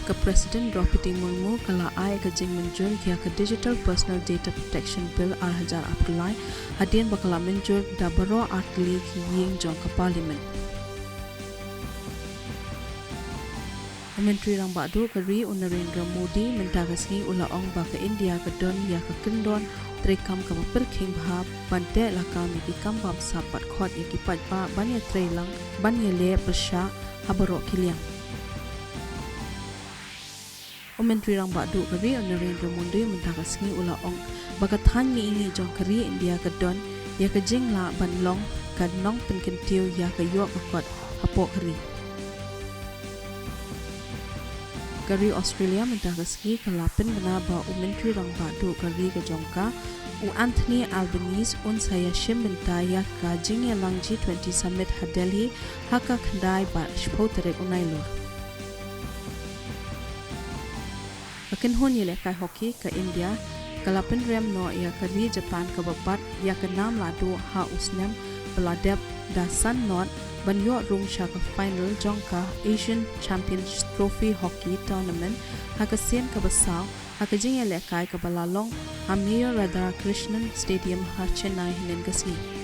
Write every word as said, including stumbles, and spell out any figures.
Ka President Droupadi Murmu ka la ai ka jingmynjur ïa ka Digital Personal Data Protection Bill ar hajar arphew lai, hadien ba ka la mynjur da baroh artylli ki ïing jong ka Parliament. U Myntri Rangbah Duh ka ri u Narendra Modi mynta ka sngi u la ong ba ka India ka don ïa ka kyndon treikam kaba pyrkhing bha ban teh lakam ïa ki kam bamsap bad khot ïa ki paidbah ban ïatreilang ban ïaleh pyrshah ha baroh ki liang. U Myntri Rangbah Duh ka ri u Narendra Modi mynta ka sngi u la ong ba ka thaiñ mihngi jong ka ri India ka don ïa ka jinglah ban long ka nongpynkyntiew ïa ka ïoh ka kot hapoh ka ri. Ka ri Australia mynta ka sngi ka la pynbna ba u Myntri Rangbah Duh ka ri ka jong ka, u Anthony Albanese un sa ïashim bynta ïa ka jingïalang G twenty Summit ha Delhi ha ka khyndai bad shiphew tarik u Nailur. Ka kynhun ïalehkai hockey ka India ka la pynrem noh ïa ka ri Japan kaba bat ïa ka nam lahduh ha u snem ba la dep da san not ban ïoh rung sha ka final jong ka Asian Champions Trophy Hockey Tournament ha ka sien kaba saw ha ka jingïalehkai kaba la long ha Mayor Radhakrishnan Stadium ha Chennai hynnin ka sngi.